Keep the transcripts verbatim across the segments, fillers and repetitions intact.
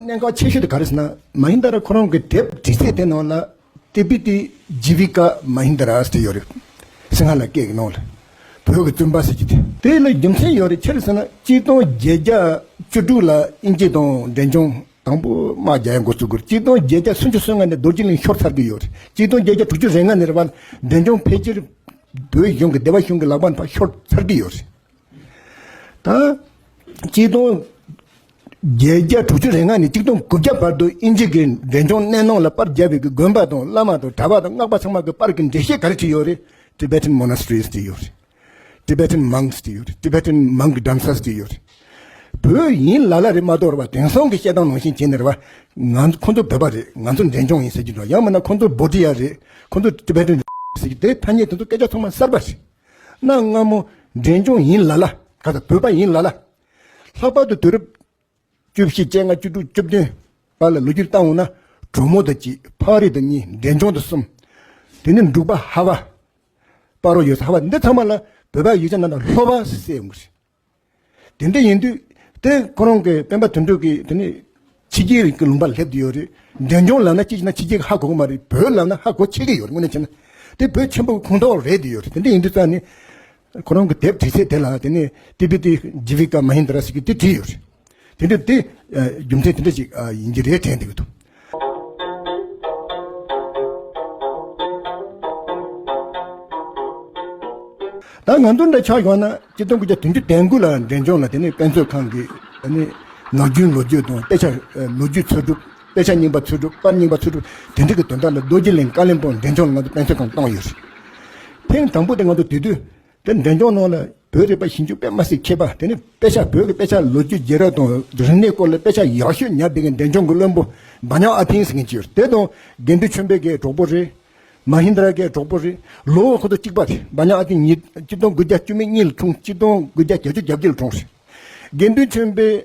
གནད་འགག་ཆེ་ཤོས་དེ་ག་རེ་ཟེར་ན། མ་ཧིན་ད་ར་ཁོ་རང་གི་དེབ་བྲིས་ཚད་དེ་ནང་ལ་ཏི་བི་ཏི་ཇི་བི་ཀ་མ་ཧིན་ད་ར་ཟེར་ཡོད་རེད། སིང་ཧ་ལ་སྐད་ཀྱི་ནང་ལ་བོད་ཀྱི་བཙུན་པ་ཟེར་གྱི་དེ། དེ་ལ་རྒྱུ་མཚན་ཡོད་རེད། ཆི་རེད་ཟེར་ན། གཅིག་སྟོང་བརྒྱད་བརྒྱ་བཅུ་དྲུག་ལ་དབྱིན་ཇི་དང་འབྲས་ལྗོངས་དང་པོ་དམག་རྒྱག་ཡ་འགོ་བཙུགས་དགོས་རེད། གཅིག་སྟོང་བརྒྱད་བརྒྱ་སུམ་ཅུ་སོ་ལྔ་ནས་རྡོ་རྗེ་གླིང་ཤོར་ཚར་གྱི་ཡོད་རེད། གཅིག་སྟོང་བརྒྱད་བརྒྱ་དྲུག་ཅུ་རེ་ལྔ་ནས་རེད་པ། འབྲས་ལྗོངས་ཕལ་ཆེར་བོད་གཞུང་གི་སྡེ་པ་གཞུང་གི་ལག་པ་ནས་ཕར་ཤོར་ཚར་གྱི་ཡོད་རེད། ད་གཅིག་སྟོང་བརྒྱད་བརྒྱ་དྲུག་ཅུ་རེ་ལྔ་ནས་གཅིག་སྟོང་དགུ་བརྒྱ་བར་དུ་དབྱིན་ཇི་གིས་འབྲས་ལྗོངས་གནས་ནང་ལ་པར་བརྒྱབ་པའི་གི་དགོན་པ་དང་བླ་མ་དང་གྲྭ་པ་དང་སྔགས་པ་ཚང་མ་གི་པར་གྱི་འགྲེལ་བཤད་ག་རེ་བྲིས་ཡོད་རེད། Tibetan monasteries དེ་ཡོད་རེད། Tibetan monks དེ་ཡོད་རེད། Tibetan monk dancers དེ་ཡོད་རེད། བོད་ཡིན་ལ་ལ་རེད་མ་གཏོགས་རེད་པ། དེང་སང་གི་བཤད་སྟངས་ནང་བཞིན་བྱས་ནས་རེད་པ། ང་ཁོང་ཚོ་བོད་པ་རེད། ང་ཚོ་འབྲས་ལྗོངས་ཡིན་ཟེར་གྱི་འདུག་ཡང་མིན་ན་ཁོང་ཚོ་བྷོ་ཊི་ཡ་རེད། ཁོང་ཚོ་ཊི་བེ་ཊན་ཟེར་གྱི། དེ་ཐ་སྙད་དེ་ཚོ་སྐད་ཆ་ཚང་མ་གསར་པ་རེད། གནའ་སྔ་མོ་འབྲས་ལྗོངས་ཡིན་ལ་ལ། ག་ད་བོད་པ་ཡིན་ལ་ལ། ལྷག་པར་དུ་དུས་རབས་བཅུ་བཞི་བཅོ་ལྔ་བཅུ་དྲུག་བཅུ་བདུན་བར་ལ་ལོ་རྒྱུས་བལྟ་འོང་ན། གྲོ་མོ་དང་གཅིག་ཕག་རི་དང་གཉིས། འབྲས་ལྗོངས་དང་གསུམ། དེ་ནས་འབྲུག་པ་ཧ་བ། སྤ་རོ་ཡོད་ས་ཧ་བ། འདི་ཚང་མ་ལ་བོད་པ་ཡིག་ཆ་ནང་ལ་ལྷོ་པ་ཟེར་ཡོང་གི་རེད། དེ་འདྲ་ཡིན་དུས་དེ་ཁོ་རང་གི་སྤེན་པ་དོན་གྲུབ་ཀྱིས་དེ་ནས་ཕྱི་རྒྱལ་གྱི་ལུང་པ་སླེབས་བསྡད་ཡོད་རེད། འབྲས་ལྗོངས་ལབ་ན་ཅི་ཞིག་ན་ཕྱི་རྒྱལ་གྱིས་ཧ་གོ་གི་མ་རེད། བོད་ལབ་ན་ཧ་གོ་ཆེ་གི་ཡོད་རེད། དངོས་གནས་བྱས་ན་དེ་བོད་ཆེན་པོའི་ཁོངས་གཏོགས་རེད་བསྡད་ཡོད་རེད། དེ་འདྲ་ཡིན་དུས་ཙང་ནས་ཁོ་རང་གི་དེབ་བྲིས་ཚད་དེ་ལ་དེ་ནས་ཏི་བི་ཏི་ཇི་བི་ཀ་མ་ཧིན་དྲ་ཟེར་གྱི་དེ་བྲིས་ཡོད་རེད། དེ་འདྲ་དེ་རྒྱུ་མཚན་དེ་འདྲ་ཞིག་ཡིན་གྱི་རེད་དྲན་བསྡད་ཀྱི་འདུག་ད་ང་ཚོ་འདྲ་ཆགས་ཡོང་ན། གཅིག་སྟོང་དགུ་བརྒྱ་བདུན་ཅུ་དོན་དགུ་ལ་འབྲས་ལྗོངས་ལ་དེ་ནས་དཔེ་མཛོད་ཁང་གི་དེ་ནས་ངག་རྒྱུན་ལོ་རྒྱུས་དང་དཔེ་ཆ་ལོ་རྒྱུས་འཚོལ་སྒྲུབ། དཔེ་ཆ་རྙིང་པ་འཚོལ་སྒྲུབ། པར་རྙིང་པ་འཚོལ་སྒྲུབ། དེ་འདྲ་གི་དོན་དག་ལ་རྡོ་རྗེ་གླིང་བཀའ་བློན་སྦུག་འབྲས་ལྗོངས་ལ་ང་ཚོ་དཔེ་མཛོད་ཁང་བཏང་ཡོད་རེད། ཐེངས་དང་པོ་དེ་ང་ཚོ་དེ་དུས། དེ་འབྲས་ལྗོངས་ནང་ལ་བོད་རིག་པ་ཞིབ་འཇུག་དཔེ་མ་སྲིད་མཁས་པ། དེ་ནི་དཔེ་ཆ་བོད་ཀྱི་དཔེ་ཆ་ལོ་རྒྱུས་བརྗེ་རེས་དང་རིག་གནས་སྐོར་ལ་དཔེ་ཆ་ཡག་ཤོས་ཉར་བསྡད་མཁན་འབྲས་ལྗོངས་ཀྱི་བློན་པོ་བ་ཉག་ཨ་ཐིང་ཟེར་མཁན་ཅིག་ཡོད་རེད། དེ་དང་དགེ་འདུན་ཆོས་འཕེལ་གྱི་གྲོགས་པོ་རེད། མ་ཧིན་དྲ་གྱི་གྲོགས་པོ་རེད། ལོ་ཁོ་ཚོ་གཅིག་པ་རེད། བ་ཉག་ཨ་ཐིང་ཉིས་གཅིག་སྟོང་དགུ་བརྒྱ་བཅུ་མེད་གཉིས་ལ་འཁྲུངས། གཅིག་སྟོང་དགུ་བརྒྱ་བརྒྱད་ཅུ་གྱ་བརྒྱད་ལ་འཁྲུངས་རེད། དགེ་འདུན་ཆོས་འཕེལ་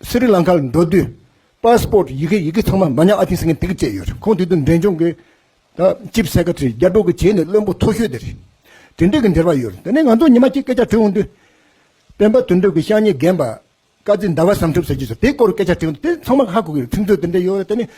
སི་རི་ལང་ཀ་ལ་འགྲོ་དུས་པ་སི་པོར་ཊི་ཡི་གེ་ཡི་གེ་ཚང་མ་བ་ཉག་ཨ་ཐིང་ཟེར་མཁན་དེ་གིས་སྤྲད་ཡོད་རེད། ཁོང་དེ་དུས་འབྲས་ལྗོངས་ཀྱི་ད་ཅིབ་སེ་ཀེ་ཊི་རི་རྒྱལ་པོ་གི་བྱས་ནས་བློན་པོ་མཐོ་ཤོས་དེ་རེད། དེ་འདྲ་གི་འབྲེལ་བ་ཡོད་རེད། དེ་ནས་ང་ཚོ་ཉི་མ་གཅིག་སྐད་ཆ་དྲིས་འོང་དུས། སྤེན་པ་དོན་གྲུབ་ཀྱི་ཤག་ཉིས་རྒན་པ། བཀའ་བརྩི་ཟླ་བ་བསམ་གྲུབ་ཟེར་གྱི་ཚོ་དེའི་སྐོར་སྐད་ཆ་དྲིས་འོང་དུས་དེ་ཚང་མ་ཧ་གོ་གི་རེད། ཚིག་མཛོད་དེ་འདྲ་ཡོད་རེད། དེ་ནས་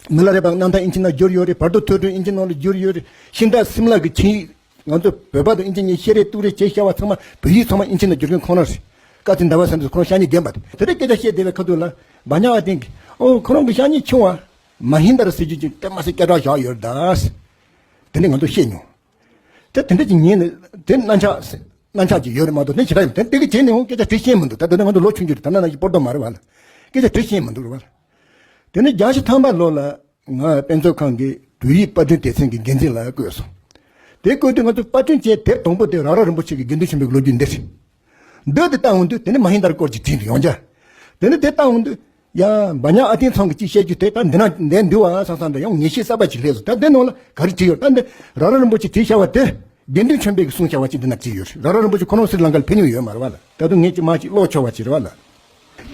མི་ལ་རས་པ་རྣམ་ཐར་དབྱིན་ཇི་ནང་བསྒྱུར་ཡོད་རེད། བར་དོ་ཐོས་གྲོལ་དབྱིན་ཇི་ནང་ལ་བསྒྱུར་ཡོད་རེད། ཤིང་རྟ་སིམ་ལ་གི་ཆིངས་ཡིག་ང་ཚོ་བོད་པ་དང་དབྱིན་ཇི་གཉིས་བཤད་རེས་གཏུག་རེས་བྱས་བཞག་པ་ཚང་མ་བོད་ཡིག་ཚང་མ་དབྱིན་ཇི་ནང་བསྒྱུར་མཁན་ཁོང་རང་རེད། བཀའ་བརྩི་ཟླ་བ་བསམ་གྲུབ་ཁོང་ཤག་ཉིས་རྒན་པ་རེད། དེ་འདྲ་སྐད་ཆ་བཤད་བསྡད་པའི་ཁ་ཐུག་ལ་བ་ཉག་ཨ་ཐིང་གིས། ཨོ་ཁོ་རང་གི་ཤག་ཉིས་ཆུང་བ། མ་ཧིན་དྲ་ཟེར་རྒྱུ་ཅིག་དཔེ་མ་སྲིད་སྐད་གྲགས་བཞག་ཡོད་རེད་ད། དེ་ནས་ང་ཚོ་བཤད་མྱོང་། དེ་དེ་འདྲ་ཅིག་ཉན་ནས་དེ་གནད་འགག་གནད་འགག་ཅིག་ཡོད་རེད་མ་གཏོགས་དེ་ཞེ་དྲག་ཡོད། དེ་དེ་གི་རྗེས་ནས་འོང་སྐད་ཆ་དྲི་ཤེས་མི་འདུག་ད་དེ་ནས་ང་ཚོ་ལོ་ཆུང་ཆུང་རེད། ད་ནང་ན་ཡི་སྤོར་དོ་མ་རེད་བ་ལ། སྐད་ཆ་དྲི་ཤེས་མི་འདུག་རེད་བ་ལ། དེ་ནས་བརྒྱད་ཅུ་ཐམ་པ་ལོ་ལ་ང་དཔེ་མཛོད་ཁང་གི་བོད་ཡིག་པར་སྐྲུན་སྡེ་ཚན་གྱི་འགན་འཛིན་ལ་བསྐོས་སོང་། དེ་བསྐོས་དུས་ང་ཚོ་པར་སྐྲུན་བྱས་དེབ་དང་པོ་དེ་ར་ར་རིན་པོ་ཆེ་གི་དགེ་འདུན་ཆོས་འཕེལ་གྱི་ལོ་རྒྱུས་འདི་རེད། འདི་དེ་ལྟ་འོང་དུས་དེ་ནས་མ་ཧིན་དྲ་སྐོར་གྱི་བྲིས་འདུག་ཡང་བསྐྱར། དེ་ནས་དེ་ལྟ་འོང་དུས། ཡ། བ་ཉག་ཨ་ཐིང་ཚང་གི་ཅིག་བཤད་རྒྱུ་དེ་ད་འདི་ན་འདི་འདུག་ཨ་བསམ་བསམ་དང་ཡང་ངེས་ཤེས་གསར་པ་ཅིག་སླེབས་སོང་། ད་འདི་ནང་ལ་ག་རེ་བྲིས་ཡོད། ད་འདི་ར་ར་རིན་པོ་ཆེ་བྲིས་བཞག་པ་དེ་དགེ་འདུན་ཆོས་འཕེལ་གྱིས་གསུངས་བཞག་པ་ཅིག་འདི་ན་བྲིས་ཡོད་རེད། ར་ར་རིན་པོ་ཆེ་ཁོ་རང་སི་རི་ལང་ཀ་ལ་ཕེབས་མྱོང་ཡོད་མ་རེད་བ་ལ། ད་དུང་ངས་ཅིག་མ་ཅིག་ཀློག་ཆོག་པ་ཅིག་རེད་བ་ལ།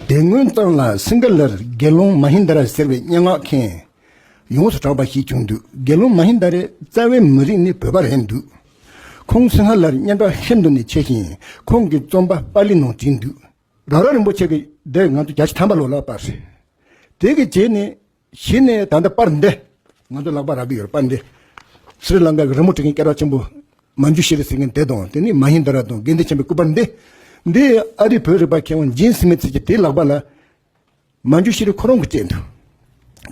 དེ་སྔོན་ཙམ་ལ་སིང་ག་ལར་དགེ་སློང་མ་ཧིན་དྲ་ཟེར་བའི་སྙན་ངག་མཁན་ཡོངས་སུ་གྲགས་པ་ཞིག་བྱུང་འདུག་དགེ་སློང་མ་ཧིན་དྲའི་རྩ་བའི་མི་རིགས་ནི་བོད་པ་རེད་འདུག་ཁོང་སིང་ཧ་ལར་སྙན་གྲགས་ཤིན་ཏུ་ནས་ཆེ་ཞིང་ཁོང་གི་རྩོམ་པ་པཱ་ལི་ནང་བྲིས་འདུག་ར་ར་རིན་པོ་ཆེ་གི་དེ་ང་ཚོ་བརྒྱད་ཅུ་ཐམ་པ་ལོ་ལ་པར་རེད། དེ་གི་རྗེས་ནས་གཞི་ནས་ད་ལྟ་པར་འདི་ང་ཚོ་ལག་པ་རག་གི་ཡོད་རེད། པར་འདི་སི་རི་ལང་ཀ་གི་རི་མོ་བྲིས་མཁན་སྐད་གྲགས་ཆེན་པོ་མན་ཇུ་ཤི་རི་ཟེར་མཁན་དེ་དང་། དེ་ནས་མ་ཧིན་དྲ་དང་དགེ་འདུན་ཆོས་འཕེལ་སྐུ་པར་འདི། འདི་ཨ་རིའི་བོད་རིག་པ་མཁས་དབང་ཇིན་སི་མིད་ཟེར་གྱི་དེའི་ལག་པ་ལ་མན་ཇུ་ཤི་རི་ཁོ་རང་གིས་སྤྲད་འདུག་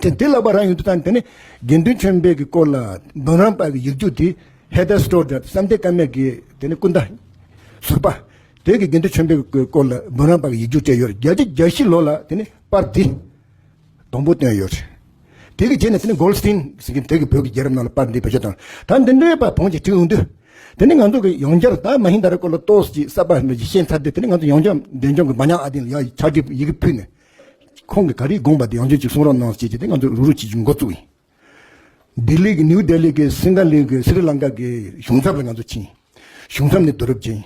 དེ་དེ་ལག་པ་རང་ཡོང་དུས་ད་དེ་ནས་དགེ་འདུན་ཆོས་འཕེལ་གྱི་སྐོར་ལ་འབུམ་རམས་པ་གི་ཡིག་རྒྱུགས་དེ་ཧེ་དར་སི་ཊོར་དང་བསམ་གཏན་དཀར་མོ་གི་དེ་ནས་སྐུ་ཟླ་ཟུར་པ་དེ་གིས་དགེ་འདུན་ཆོས་འཕེལ་གྱི་སྐོར་ལ་འབུམ་རམས་པ་གི་ཡིག་རྒྱུགས་སྤྲད་ཡོད་རེད། བརྒྱད་ཅུ་གྱ་བཞི་ལོ་ལ་དེ་ནས་པར་འདི་དང་པོ་བཏོན་ཡོད་རེད། དེ་གི་རྗེས་ནས་དེ་ནས་གོལ་སི་ཊིན་ཟེར་མཁན་དེ་གིས་བོད་ཀྱི་རྒྱལ་རབས་ནང་ལ་པར་འདི་བེད་སྤྱོད་བཏང་། ད་འདི་འདྲའི་པར་བོངས་ཀྱིས་བྲིས་འོང་དུས། དེ་ནས་ང་ཚོ་གིས་ཡང་བསྐྱར་ད་མ་ཧིན་དྲ་སྐོར་ལ་ཏོག་ཙམ་གསར་པ་འདྲ་ཞིག་ཤེས་ཚར་དུས། དེ་ནས་ང་ཚོ་ཡང་བསྐྱར་འབྲས་ལྗོངས་ཀྱི་བ་ཉག་ཨ་ཐིང་ལ་ཡར་ཕྱག་བྲིས་ཡི་གེ་ཕུལ་ནས། ཁོང་གིས་ག་རེ་དགོངས་པ་དེ་ཡང་བསྐྱར་ཅིག་གསུང་རོགས་གནང་ཟེར་བྱས་ཏེ་ང་ཚོ་རུག་རུག་བྱེད་རྒྱུ་འགོ་བཙུགས་ཡིན། ལྡི་ལི་གི་ནིའུ་ལྡི་ལི་གི་སིང་ག་ལའི་གི་སི་རི་ལང་ཀ་གི་གཞུང་ཚབ་ལ་ང་ཚོ་ཕྱིན། གཞུང་ཚབ་ནས་བསྡུ་རུབ་བྱས་ཡིན།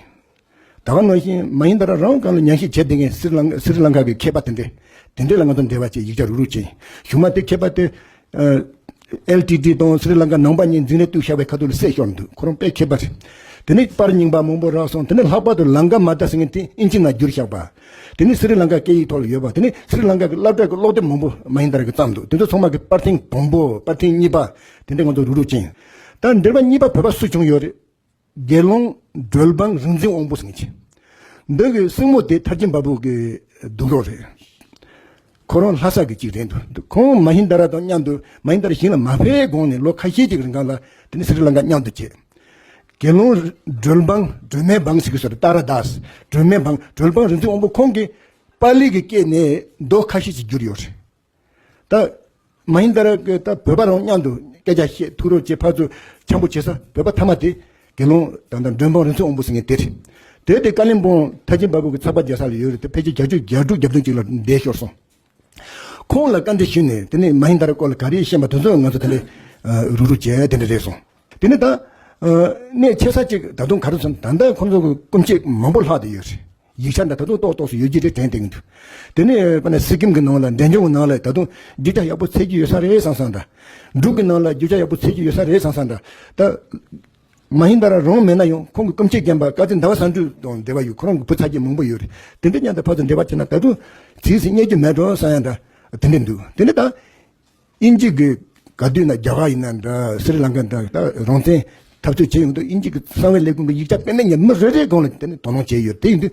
ད་ག་ནང་བཞིན་མ་ཧིན་དྲ་རང་སྒང་ལ་ཉམས་ཞིབ་བྱས་བསྡད་མཁན་སི་རི་ལང་སི་རི་ལང་ཀ་གི་མཁས་པ་དེ་འདྲས་དེ་འདྲས་ལ་ང་ཚོ་འབྲེལ་བ་བྱས་ཡིག་ཆ་རུག་རུག་བྱས་ཡིན། གཞུག་མ་དེ་མཁས་པ་དེ་ཨེལ་ཊི་ཊི་དང་སི་རི་ལང་ཀ་ནང་པ་གཉིས་འཛིང་རེས་གཏུག་བཞག་པའི་ཁ་ཐུག་ལ་བསད་ཤོར་འདུག་ཁོ་རང་དཔེ་མཁས་པ་རེད། དེ་ནས་པར་རྙིང་པ་མང་པོ་རག་སོང་། དེ་ནས་ལྷག་པར་དུ་ལང་ཀ་མ་ཏ་ཟེར་མཁན་དེ་ཨིན་ཇི་ནང་བསྒྱུར་བཞག་པ། དེ་ནས་སི་རི་ལང་ཀ་སྐད་ཡིག་ཐོག་ལ་ཡོད་པ། དེ་ནས་སི་རི་ལང་ཀ་གི་སློབ་གྲྭ་གི་ཀློག་དེབ་མང་པོ་མ་ཧིན་དར་གིས་བརྩམས་འདུག། དེ་ཚོ་ཚང་མ་གི་པར་ཐེངས་དང་པོ། པར་ཐེངས་གཉིས་པ། དེ་འདྲ་ང་ཚོ་རུག་རུག་ཅན། ད་འགྲེལ་པ་གཉིས་པ་བོད་པ་སུ་བྱུང་ཡོད་རེད། དགེ་སློང་སྒྲོལ་འབངས་རིག་འཛིན་དབང་པོ་ཟེར་མཁན་ཅིག། འདི་གི་སྲིང་མོ་དེ་ཐར་རྒྱན་བ་སྦུག་གི་སྡུག་རོགས་རེད། ཁོ་རང་ལྷ་ས་གི་ཅིག་རེད་འདུག། ཁོང་མ་ཧིན་དར་དང་མཉམ་དུ། མ་ཧིན་དར་ཞིང་ལ་མ་ཕེབས་གོང་ནས་ལོ་ཁ་ཤས་ཅིག་རིང་ག་ལ་དེ་ནས་སི་རི་ལང་ཀ་མཉམ་དུ་བྱས། དགེ་སློང་སྒྲོལ་འབངས། སྒྲོལ་མའི་འབངས་ཟེར་གི་སོ་རེད། ཏཱ་ར་དཱས། སྒྲོལ་མའི་འབངས། སྒྲོལ་འབངས་རིག་འཛིན་དབང་པོ་ཁོང་གིས་པཱ་ལི་གི་སྐད་ནས་མདོ་ཁ་ཤས་ཅིག་བསྒྱུར་ཡོད་རེད། ད་མ་ཧིན་དར་གྱིས་ད་བོད་པ་རང་མཉམ་དུ་སྐད་ཆ་བཤད། ཐུགས་རོགས་བྱེད། ཕར་ཚུར་འཆམ་པོ་བྱེད་ས། བོད་པ་མཐའ་མ་དེ་དགེ་སློང་ད་ལྟ་སྒྲོལ་འབངས་རིག་འཛིན་དབང་པོ་ཟེར་མཁན་དེ་རེད། དེ་དེ་ཀ་ལིམ་པོང་ཐར་རྒྱན་བ་སྦུག་གི་ཚགས་པར་རྒྱག་ས་ལ་ཡོད་རེད། དེ་ཕལ་ཆེར་བརྒྱད་ཅུ་གྱ་དྲུག་གྱ་བདུན་ཅིག་ལ་འདས་ཤོར་སོང་། ཁོང་ལ་བཀའ་འདྲི་ཞུས་ནས་དེ་ནས་མ་ཧིན་དར་སྐོར་ལ་ག་རེ་ཤེས་པ་དེ་ཚོ་ང་ཚོ་དེ་ནས་རུག་རུག་བྱས། དེ་འདྲ་རེད་སོང་། དེ་ནས་ད་གནས་ཆེ་ས་ཅིག་ད་དུང་ག་རེ་ཟེར་ན། ད་ལྟ་ཁོང་ཚོ་གི་སྐུ་མཆེད་མང་པོ་ལྷག་བསྡད་ཡོད་རེད། ཡིག་ཆ་འདྲ་ད་དུང་ཏོག་ཏོག་ཙམ་ཡོད་ཀྱི་རེད་དྲན་བསྡད་ཀྱི་འདུག། དེ་ནས་དཔེར་ན་སི་ཀིམ་གྱི་ནང་ལ། འབྲས་ལྗོངས་ནང་ལ་ད་དུང་རྒྱུ་ཆ་ཡག་པོ་འཚོལ་གྱི་ཡོད་ས་རེད་བསམ་བསམ་འདྲ། འབྲུག་གི་ནང་ལ་རྒྱུ་ཆ་ཡག་པོ་འཚོལ་གྱི་ཡོད་ས་རེད་བསམ་བསམ་འདྲ། ད་མ་ཧིན་དར་རང་མེད་ན་ཡང་ཁོང་གི་སྐུ་མཆེད་རྒན་པ་ཀ་ཙི་ཟླ་བ་བསམ་གྲུབ་དང་འབྲེལ་བ་ཡོད། ཁོ་རང་གི་བུ་ཚ་རྒྱུད་མང་པོ་ཡོད་རེད། དེ་འདྲ་མཉམ་དུ་ཕར་ཚུར་འབྲེལ་བ་བྱས་ན་ད་དུང་ཚིག་ཟིན་རྙེད་རྒྱུ་མེད་འགྲོ་བསམ་ཡ་འདྲ་དེ་འདྲ་འདུག། དེ་ནས་ད་དབྱིན་ཇི་གི་ག་དུས་ན། རྒྱ་གར་ཡིན་ན་འདྲ། སི་རི་ལང་ཀ་འདྲ། ད་རང་བཙན་འཐབ་རྩོད་བྱེད་ཡོང་དུས་དབྱིན་ཇི་གི་གསང་བའི་ལས་ཁུངས་ཀྱི་ཡིག་ཆ་དཔེ་མེད་ཉེ་མི་རེ་རེའི་སྒང་ལ་དེ་ནས་དོ་སྣང་བྱས་ཡོད། དེ་ཡིན་དུས་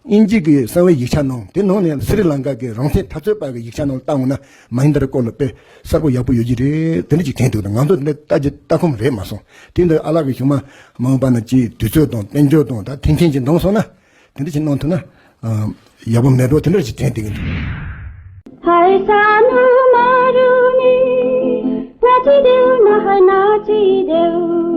དབྱིན་ཇི་གི་གསང་བའི་ཡིག་ཆ་ནང་། དེ་ནང་ནས་སི་རི་ལང་ཀ་གི་རང་བཙན་འཐབ་རྩོད་པ་གི་ཡིག་ཆ་ནང་ལ་བལྟ་འོང་ན། མ་ཧིན་དར་སྐོར་ལ་དཔེ་གསལ་པོ་ཡག་པོ་ཡོད་ཀྱི་རེད། དེ་འདྲ་ཅིག་དྲན་འདུག། ད་ང་ཚོ་འདི་ལྟ་རྒྱུ་ལྟ་ཁོམ་རེད་མ་སོང་། དེ་འདི་ཨ་ལགས་ཀྱི་གཞུག་མ་མ་འོངས་པ་ན་ཅིག་དུས་ཚོད་དང་དཔལ་འབྱོར་དང་ད་མཐུན་རྐྱེན་ཅིག་འདང་སོང་ན། དེ་འདྲ་ཅིག་གནང་ཐུབ་ན་ཡག་པོ་མེད་འགྲོ། དེ་འདྲ་ཅིག་དྲན་བསྡད་ཀྱི་འདུག། ཧའི་ས་ནུ་མ་རུ་ནི། ན་ཅི་དེའུ་ན་ཧ་ན་ཅི་དེའུ།